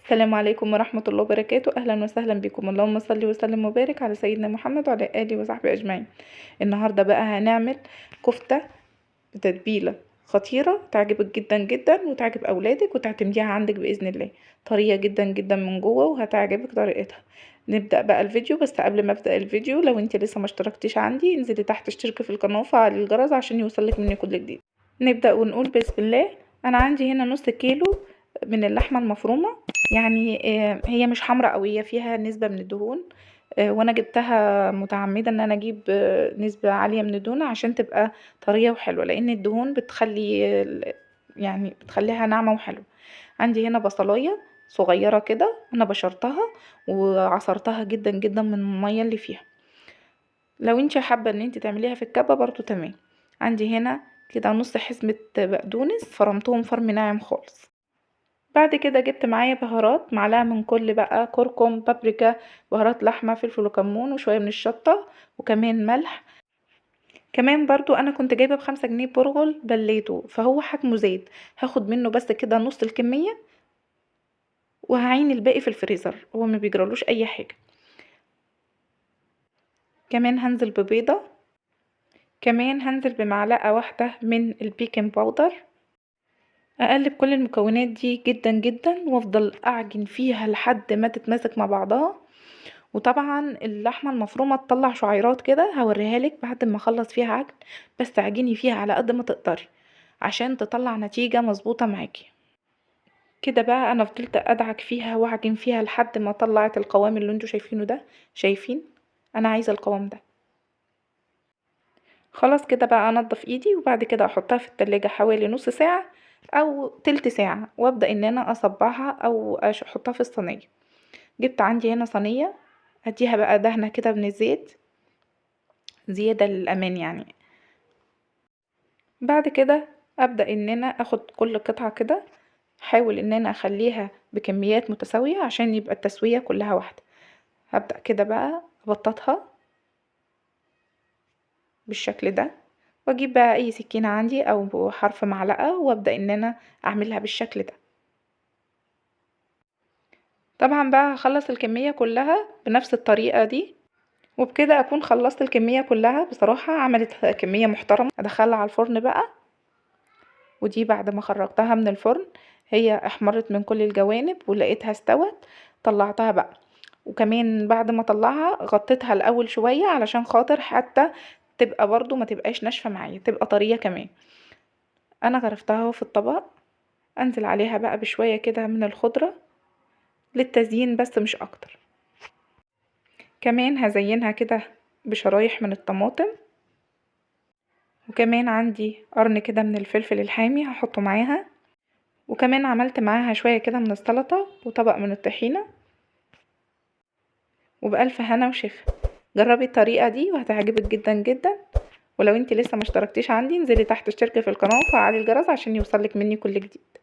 السلام عليكم ورحمة الله وبركاته. أهلا وسهلا بكم. اللهم صل وسلم وبارك على سيدنا محمد وعلى آله وصحبه أجمعين. النهاردة بقى هنعمل كفتة بتتبيلة خطيرة تعجبك جدا جدا وتعجب أولادك وتعتمديها عندك بإذن الله. طرية جدا جدا من جوه وهتعجبك طريقتها. نبدأ بقى الفيديو، بس قبل ما أبدأ الفيديو لو انت لسه ما اشتركتيش عندي انزلي تحت اشتركي في القناة وفعلي الجرس عشان يوصلك مني كل جديد. نبدأ ونقول بسم الله. أنا عندي هنا نص كيلو من اللحمة المفرومة، هي مش حمراء قوي، هي فيها نسبة من الدهون، وانا جبتها متعمدة ان انا اجيب نسبة عالية من الدهون عشان تبقى طرية وحلوة، لان الدهون بتخليها ناعمة وحلوة. عندي هنا بصلاية صغيرة كده انا بشرتها وعصرتها جدا جدا من المية اللي فيها. لو انت حابة ان انت تعمليها في الكبة برضو تمام. عندي هنا كده نص حزمة بقدونس فرمتهم فرم ناعم خالص. بعد كده جبت معايا بهارات، معلقة من كل بقى، كركم، بابريكا، بهارات لحمة، فلفل وكمون، وشوية من الشطة، وكمان ملح. كمان برضو انا كنت جايبة ب5 جنيه برغل بليته فهو حجمه زاد، هاخد منه بس كده نص الكمية وهعين الباقي في الفريزر، هو ما بيجرالوش اي حاجة. كمان هنزل ببيضة، كمان هنزل بمعلقة واحدة من البيكنج باودر. اقلب كل المكونات دي جدا جدا وافضل اعجن فيها لحد ما تتماسك مع بعضها. وطبعا اللحمة المفرومة تطلع شعيرات كده، هوريها لك بعد ما اخلص فيها عجن، بس تعجني فيها على قد ما تقدري عشان تطلع نتيجة مظبوطة معاكي. كده بقى انا فضلت ادعك فيها واعجن فيها لحد ما طلعت القوام اللي انتوا شايفينه ده. شايفين؟ انا عايزة القوام ده. خلاص كده بقى انضف ايدي، وبعد كده احطها في التلاجة حوالي نص ساعة او تلت ساعة، وابدأ ان انا اصبعها او احطها في الصينية. جبت عندي هنا صينية، اديها بقى دهنة كده من الزيت زيادة للأمان. بعد كده ابدأ ان انا اخد كل قطعة كده، احاول ان انا اخليها بكميات متساوية عشان يبقى التسوية كلها واحدة. هبدأ كده بقى ابططها بالشكل ده، واجيب بقى اي سكينة عندي او حرف معلقة وابدأ ان انا اعملها بالشكل ده. طبعا بقى هخلص الكمية كلها بنفس الطريقة دي، وبكده اكون خلصت الكمية كلها. بصراحة عملت كمية محترمة. ادخلها على الفرن بقى، ودي بعد ما خرجتها من الفرن هي احمرت من كل الجوانب ولقيتها استوت، طلعتها بقى. وكمان بعد ما طلعها غطيتها الاول شوية علشان خاطر حتى تبقى برضو ما تبقاش ناشفة معايا، تبقى طرية كمان. انا غرفتها في الطبق، انزل عليها بقى بشوية كده من الخضرة للتزيين بس مش اكتر. كمان هزينها كده بشرايح من الطماطم، وكمان عندي قرن كده من الفلفل الحامي هحطه معاها، وكمان عملت معاها شوية كده من السلطة وطبق من الطحينة. وبألف هنا وشفا. جربي الطريقة دي وهتعجبك جدا جدا. ولو انت لسه ما اشتركتيش عندي انزلي تحت اشتركي في القناة وفعلي الجرس عشان يوصلك مني كل جديد.